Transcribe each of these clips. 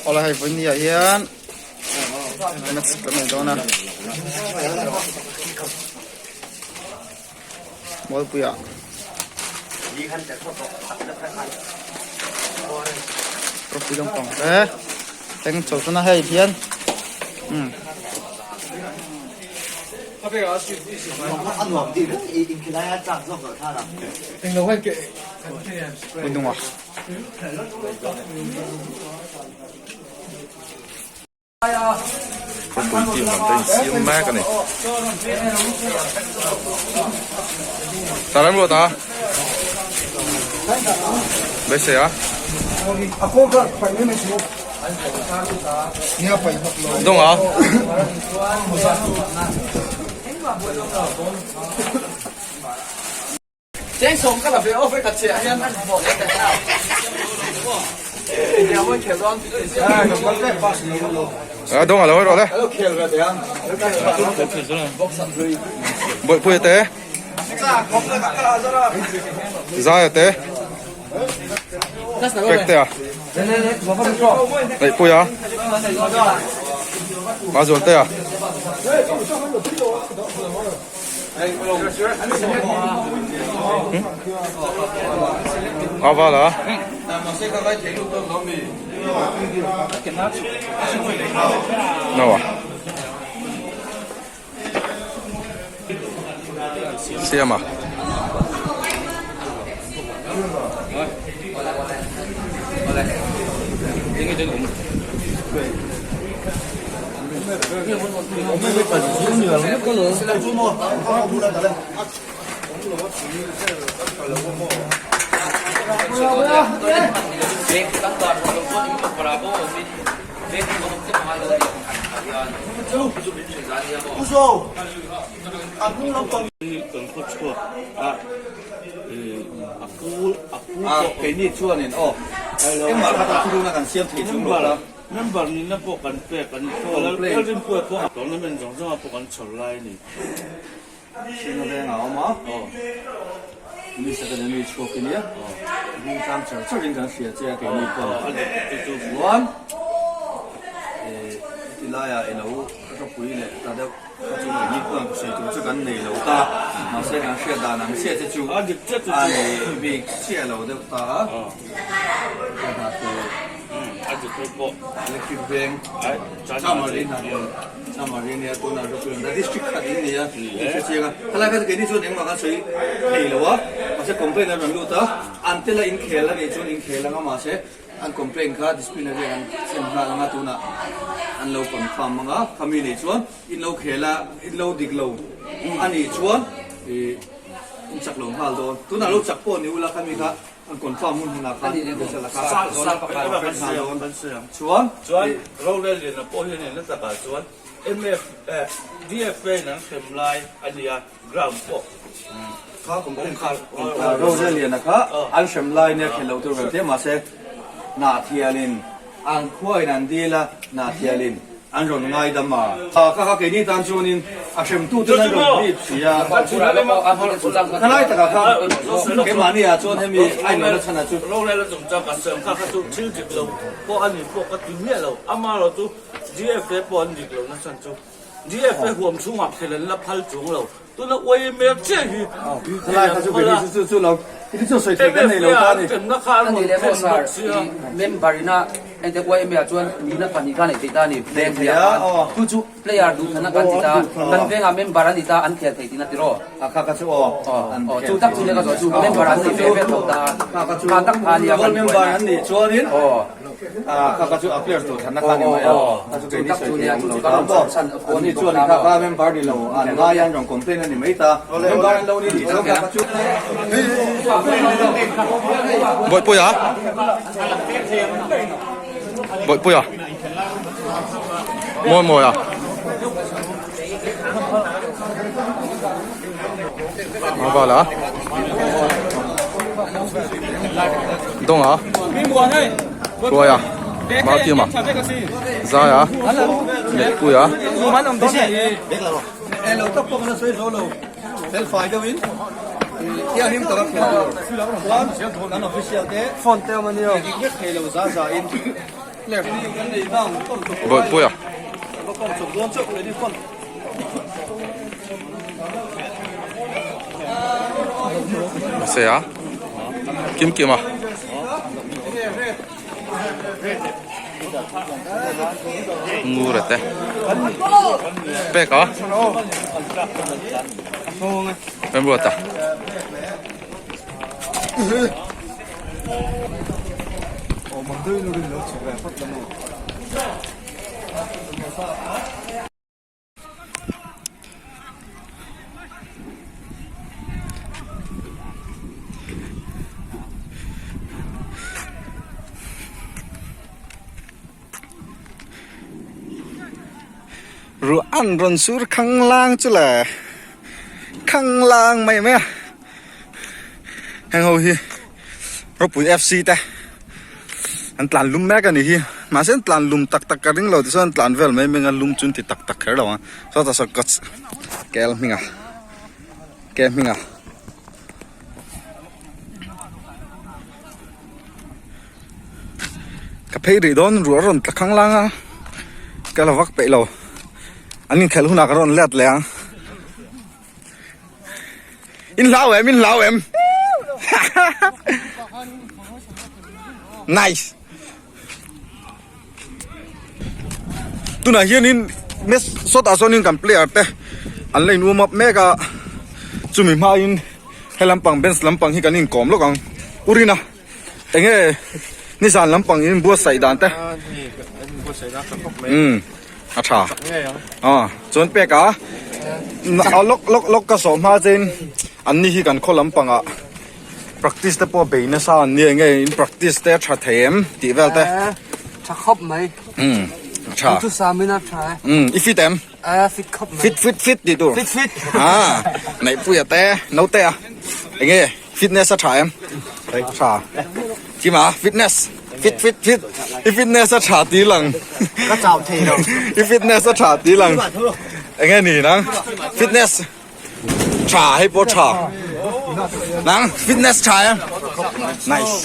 Awle hei vawiin ah hian match kan nei dawn a Mualpui ah trophy lampang te thleng chho tan a hei hian umm. Hmun dungah. Khawpui team lam te insiam mek a ni. Tah lam ruat a beisei a. Dawng a. A dawng a lo erawh le. Bawihpuia te. Zaia te. Pektea. Neihpuia. Mazualtea. A val a. No a. Siam a. Keini chuanin aw engmah kha tak thurukna kan siam thei chung lo a. Member nihna pawh kan pek a ni. Lalrinpuia pawh tournament zawng zawngah pawh kan chhawr lai a ni. Hringa vengah a awm a, Police Academy chhuak i nia, hming tlang char charin kan hria che a keini pawh chuan heti laiah i lo ropui leh ta deuh kha chu keini pawh sawi tur chu kan nei lo ta, mahse kan hriat dan ang chiah che chu a nei bik chiah lo deuh ta a. Electric veng Chamari nia tunah Ropuilam district khat in nia in hre chiang a helai kha chu keini chuan engmah kan sawi thei lo a mahse complaint an rawn lut a an tela inkhel a nih chuan inkhel anga mahse an complaint kha disciplinary an thlen nghal anga tunah an lo confirm anga khami nei chuan in lo khel a in lo dik lo a nih chuan ih in chak lo nghal dawn tunah lo chak pawh ni ula khami kha An confirm hun hunah khan Vessel a kha chuan Chuan rorel lian a pawh hian en takah chuan MF eh DFA in an hrem lai a nia ground pawh kha complaint kha rorel lian a kha an hrem lai nia khelh loh tur vel hle mahse Nahthialin an khua in an dil a Nahthialin An rawn ngaidam a. Kha kha keini tan chuanin a hremtu ten an rawn bip si a. Khalai takah kha keimahni ah chuan hemi a inawhna chhan ah chu. Rorel a chungchang kan sawi ang kha kha chu thil dik lo pawh a ni pawh ka ti miah lo. Amaherawh chu DFA pawh an dik lo nachhan chu DFA huam chhungah khel an la phal chung lo. Tuna YMA chiah hi Khalai kha chu keini chu chu chu lo hi chu sawi theih kan nei lo ta a ni. Hremna kha an rawn thlen bawk si a. Member ina ente YMA ah chuan nihna pahnih kha a nei thei ta a ni. Veng thei ah khan chu chu player duh thana kan ti ta kan vengah member an ni ta an khel thei tihna tiraw. A kha kha chu aw an khel chu tak chu nia ka zawh chu member an ni ve ve tho ta kha kha chu kha tak kha nia kan member an nih chuanin a kha kha chu a players tur thanna kha ni mai a kha chu keini sawi thei awm lo ta maw an ni chuan kha kha member ni lo an ngai an rawn complain a ni mai ta member an lo ni tih chuan kha kha chu Bawihpuia Bawihpuia Mawi mawia A val a Dawng a Hruai a Mau Kim a Zai a Neihpui a Bawihpuia. Mahse a kim kim a. Ngur a te pek a Remruata. Ruah an rawn sur khang lang chu le khang lang mai mai a heng ho hi Ropui FC te an tlan lum mek a ni hi mahse an tlan lum tak tak ka ring lo tichuan an tlan vel mai mai a lum chu an ti tak tak kher lo ang sawtah saw coach kel hming a ke hming a. Ka phei rih dawn ruah rawn tla khang lang a ka la vak peih lo an inkhelh hunah ka rawn let leh ang. In hlau em in hlau em Nice Tunah hianin match sawtah sawnin kan player te an la in warm up mek a chumi hmain he lampang bench lampang hi kan inkawm lawk ang Urina enge nizan lampang in buatsaih dan te umm a tha ah chuan pek a a lawk lawk lawk ka sawh hma chein an ni hi kan khaw lampangah practice te pawh bei nasa an ni enge in practice te a tha thei em tih vel te tha khawp mai umm a tha duhthusam in a tha e umm i fit em a fit khawp mai fit fit fit tih tur fit fit ah neihpuia te naute a enge Fitness a tha em? Tha. Chima, fitness. Fit, fit, fit. I fitness a tha ti lang. Ka chau thei lo. I fitness a tha ti lang. Enge ni nang? Fitness. Tha hei pawh tha. Nang, fitness tha em? Nice.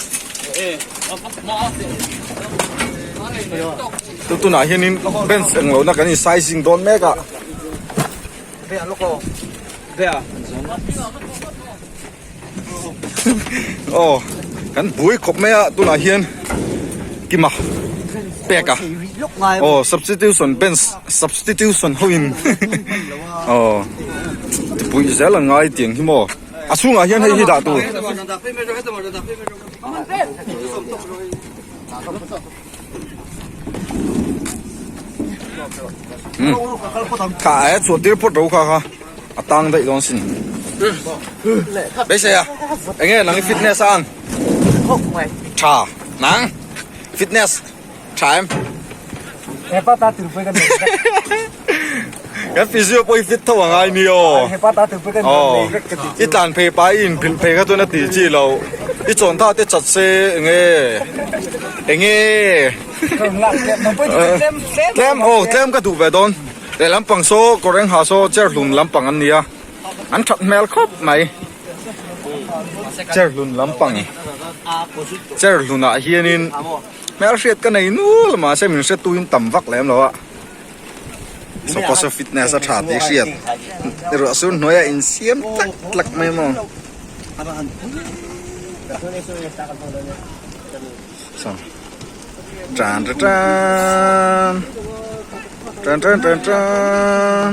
Tu tunah hianin bench englo na kan in sizing dawn mek a. Aw kan buai khawp mai a tunah hian kima pek a aw substitution bench substitution ho in aw tipui zel ang ngai tiang hi maw a chhungah hian hei hi dah tur. Kha e chhuah tir phawt ro kha kha a tang daih dawn sin beisei a enge nang i fitness a ang tha nang fitness tha em hepa ta tur pawh ka nei kan physio pawh i fit tho a ngai ni aw hepa ta tur pawh ka nei vek ka ti i tlan phei pa i in philh phei kha chuan a ti chi lo i chawn tha te chat se enge enge tlem aw tlem ka duh ve dawn leh lampang saw kawr eng ha saw chair hlun lampang an nia an that hmel khawp mai chair hlun lampang chair hlunah hianin hmelhriat ka nei nual mahse min hretuin tam vak lem lo a. Sawpa fitness a tha tih hriat ruah sur hnuaiah insiam tlak tlak mai maw saw tan ta tan tan tan tan tan tan.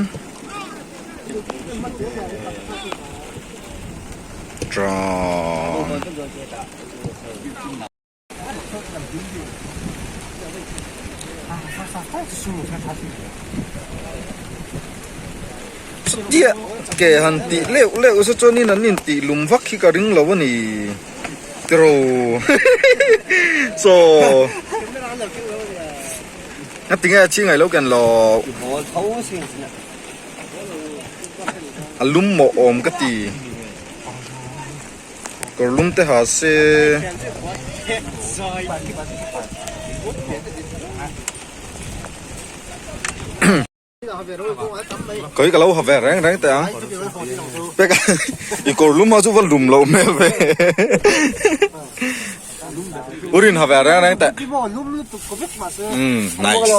Chutia ke han tih leuh leuh se chuanin an intih lum vak hi ka ring lo a ni tiraw chaw a tinge a chhingai lo ken lo a lum mawh awm ka ti. Kawr lum te ha se. Kawih ka lo ha ve reng reng teh ang. Pek i kawr lum a chu va lum lo hmel ve. Urin ha ve reng reng teh. Um nice.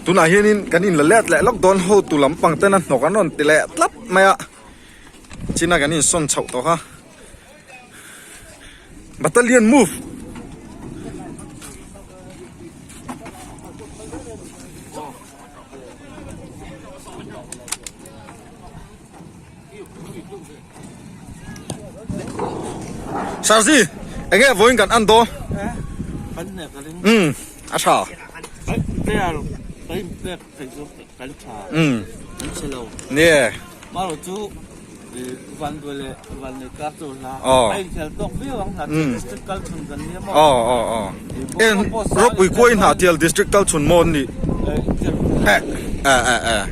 Tunah hianin kan inla let leh lawk dawn ho tu lampang ten a hnawk an rawn ti leh tlat mai a china kan insawn chhoh tawh kha battalion move Sarji enge vawiin kan an dawn um a tha um nie aw aw aw aw en ropui kuai hnahtial district kal chhun maw an nih eh eh eh eh.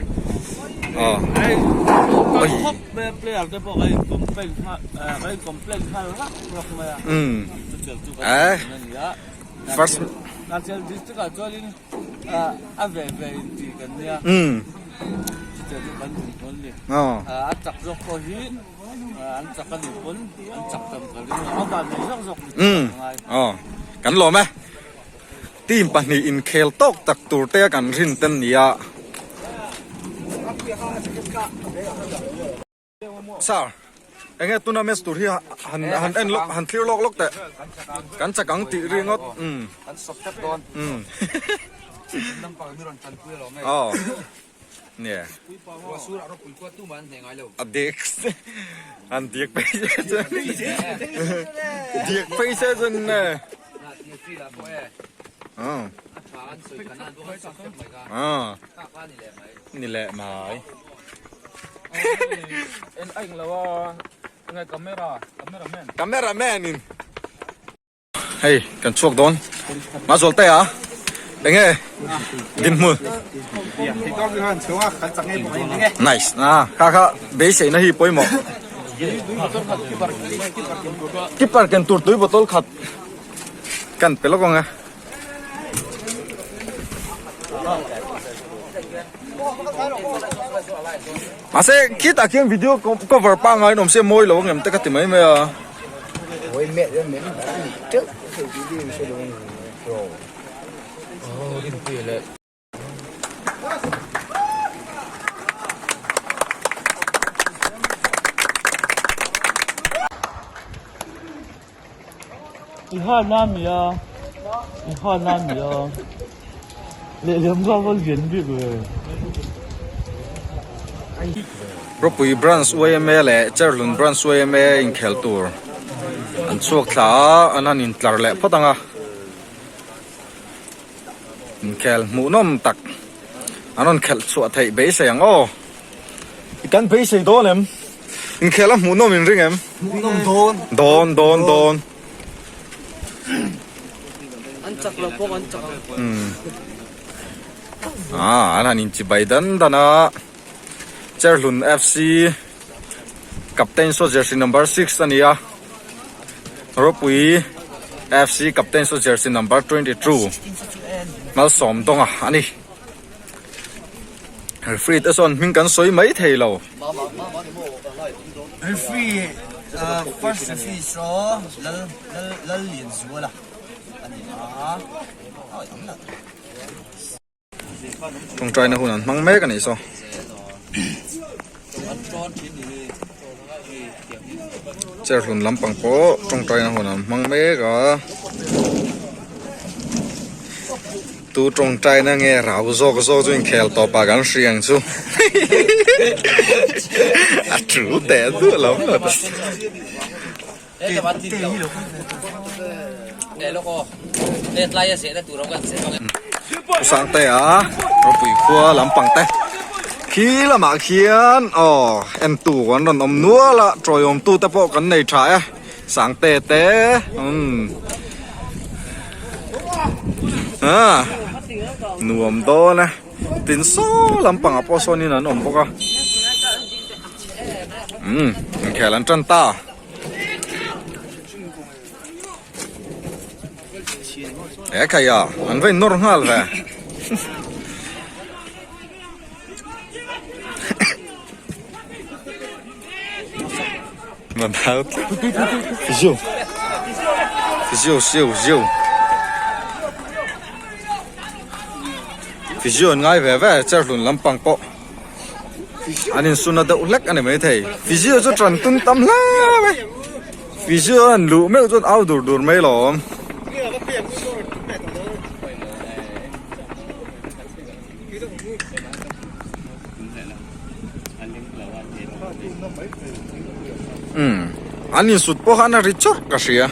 Kan lawm e. Team pahnih inkhel tawk tak tur te a kan rin ten nia. Sir, enge tuna match tur hi han han en lawk han thlir lawk lawk teh. Kan chak ang tih ringawt. Umm. Kan sawp tlat dawn. Umm. Lampang mi rawn tanpui alawm e. Aw. Nia. Ruah sur ah ropui kuat tumah an hneh ngai lo. A dek an diak phei se chuan diak phei se chuan ne. Aw. Aw. Ni leh mai. En a englo a nge camera cameraman. Cameraman in. Hei kan chhuak dawn mah zual te a enge dinhmun nice a kha kha beiseina hi pawimawh keeper ken tur tui bottle khat kan pe lawk ang e. Mahse khitah khian video cover pangngai in awm se mawi lo ang em te ka ti mai mai a. Ropui Branch yma leh Cherhlun Branch yma inkhel tur an chhuak thla a, an han intlar leh phawt ang a, inkhel hmuhnawm tak an rawn khelh chhuah theih beisei ang aw. I kan beisei dawn em? Inkhel a hmuhnawm in ring em? Hmuhnawm dawn. Dawn dawn dawn. An chak lo pawh an chak ang. Umm. Ah, an han inchibai dan dan a. Cherhlun FC captain saw jersey number 6 a ni a. Ropui FC captain saw jersey number 22 Malsawm Dawnga a ni. Referee te sawn hming kan sawi mai thei lo. Referee ah first referee saw lal lal lal lian zuala a ni a awi ang la. Tawngtaina hun an hmang mek a nih saw. Chair hlun lampang pawh tawngtaina hun an hmang mek a. Tu tawngtaina nge rau zawk zawk chu inkhel tawp ah kan hria ang chu a tul teh duah lo maw ta. Sangtea ropui khua lampang te khi lamah khian aw entu an rawn awm nual a tawiawm tu te pawh kan nei tha e. Sangte te umm ah nuam dawn e tin saw lampang ah pawh sawn in an awm bawk a umm inkhel an tan ta he khai a an va in nawr nghal ve. an hau tlat. Physio. Physio siu siu. Physio an ngai ve ve cherhlun lampang pawh an insuna deuh hlek a ni maithei. Physio chu tan tum tam hle mai. Physio an luh meuh chuan au dur dur mai lawm. Umm an insut pawh khan a ri chawrh ka hria.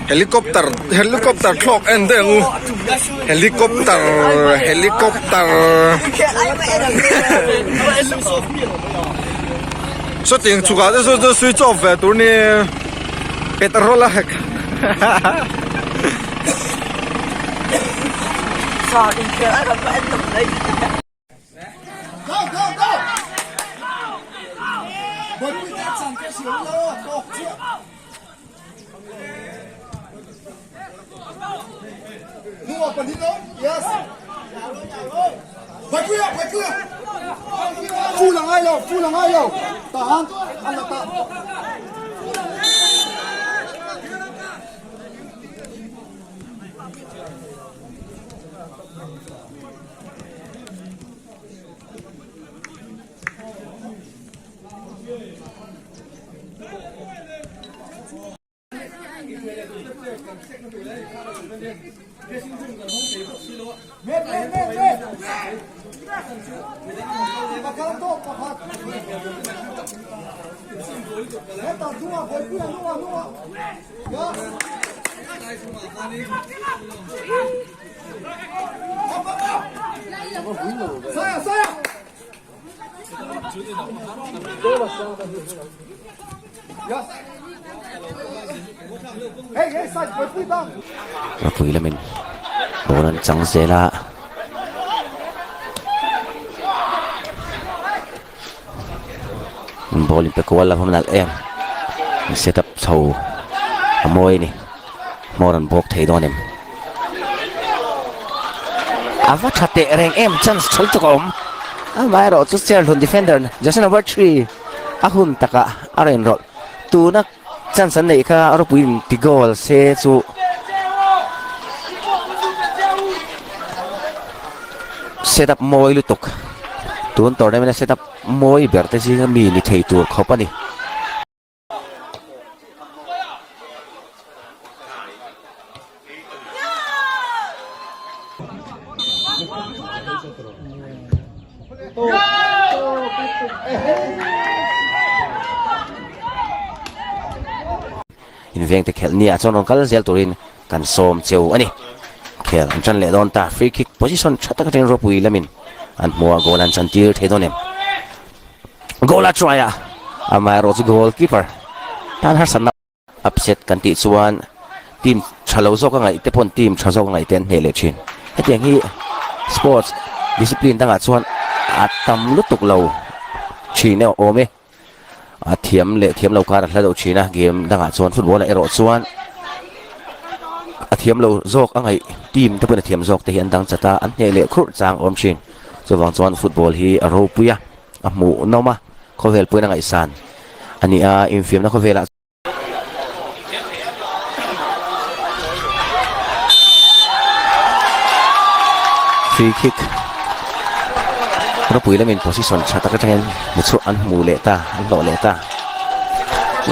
Helicopter helicopter thlawk en daih ang u helicopter helicopter Sawtiang chhukah te sawn chuan switch off ve tur ni petrol a hek Ropui lamin ball an chang zel a. Ball in pe kual a va nalh em. An set up chho a mawi a ni. Hmawr an bawk thei dawn em. A va tha teh reng em chance tha lutuk a awm. Amaherawh chu Cherhlun defender jersey number 3 a hun takah a rawn rawlh. Tuna chance an neih kha Ropuiin ti goal se chu set up mawi lutuk. Tun tournament a set up mawi ber te zinga mi ni thei tur khawp a ni. Inveng te khelh nia chuan rawn kal zel turin kan sawm cheu a ni. Khel an tan leh dawn ta free kick position tha tak atangin ropui lamin an hmu a goal an chantir thei dawn em. Goal a try a amaherawh chu goal keeper tan harsatna upset kan tih chuan team tha lo zawk a ngaih te pawn team tha zawk a ngaih te an hneh leh thin. Hetiang hi sports discipline dangah chuan a tam lutuk lo thin e awm e. A thiam leh thiam lo kar a hla deuh thin a game dangah chuan football ah erawh chuan a thiam lo zawk a ngaih team te pawn a thiam zawk te hi an dang chat a an hneh leh khurh chang awm thin. Chuvang chuan football hi a ropui a, a hmuhnawm a, khawvel pawhin a ngaihsan a ni a, infiamna khawvelah. Free kick ropui lamin position tha tak atangin hmuchhuah an hmu leh ta, an hlawh leh ta.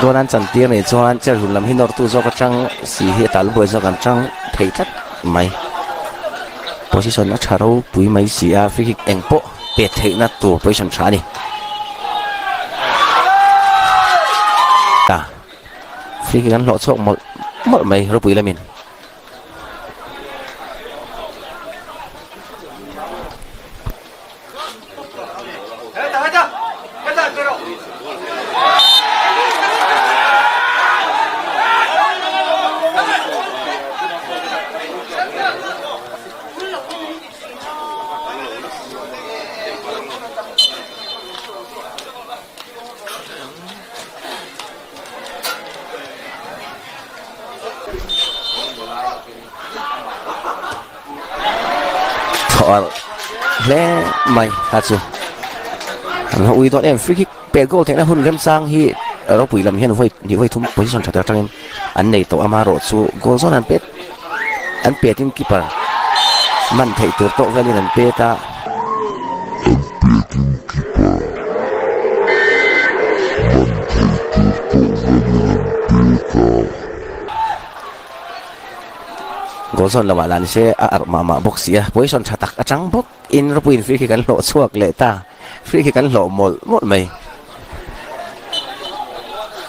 Goal an chantir nih chuan Cherhlun lam hi nawrtu zawk atang si hi a talbuai zawk an tang thei tlat mai. Position a tha ropui mai si a, free kick eng pawh pek theihna tur position tha a ni. Ta free kick an hlawh chhuak mawlh mawlh mai ropui lamin. Hlawh hle mai kha chu. An va ui dawn em free kick pet goal theihna hun remchang hi ropui lam hian vawi hnih vawi thum position tha tak atangin an nei tawh a marawh chu goal zawn an pet an pet in keeper man theih tur tawk velin an pet a. An pet in keeper man theih tur tawk velin an pet a. Goal zawn lamah lah nise a arh mah mah bawk si a, position tha tak atang bawk in Ropuiin free kick an hlawh chhuak leh ta, free kick an hlawh mawlh mawlh mai.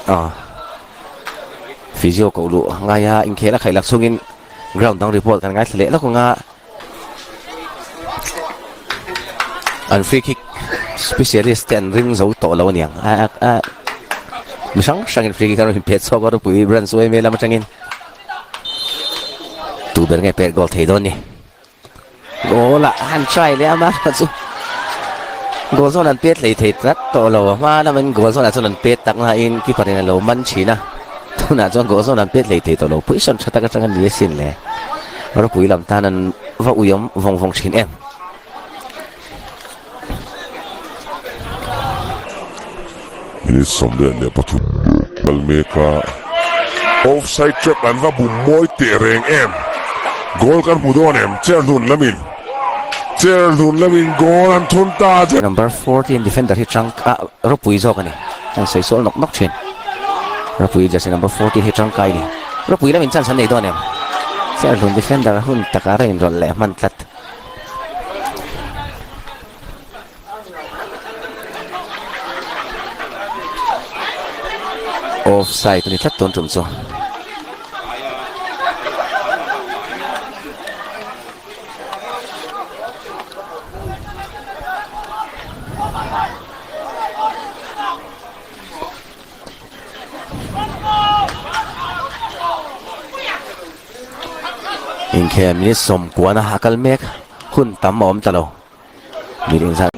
Aw physio koh luh ngai a inkhel a khaih lak chungin ground dang report kan ngaithla leh lawk ang a. An free kick specialist te an ring zo tawh lo aniang a a mi hrang hrangin free kick an rawn inpet chhuak a ropui branch yma lam atangin tu ber nge pet goal thei dawn ni goal ah han try leh a mahse chu goal zawn an pet hlei thei tlat tawh lo a hma lamin goal zawnah chuan an pet tak nain keeper in a lo man thin a tunah chuan goal zawn an pet hlei thei tawh lo position tha tak atang a ni asin le. Ropui lam tan an va uiawm vawng vawng thin em. Minute 13 kal mek a, offside trap an va bum mawi teh reng em. Goal kan hmu dawn em? Chair hlun lamin Chair hlun lamin goal an thun ta. Number 14 defender hi tangka ropui zawk a ni. An sawi sual nawk nawk thin. Ropui jersey number 14 hi tangkai a ni. Ropui lamin chance an nei dawn em? Cherhlun defender hun taka rain rawlh leh hman tlat. Offside a ni tlat tun tum chu. Inkhel minute sawmkuana a kal mek hun tam a awm ta lo minute inzat.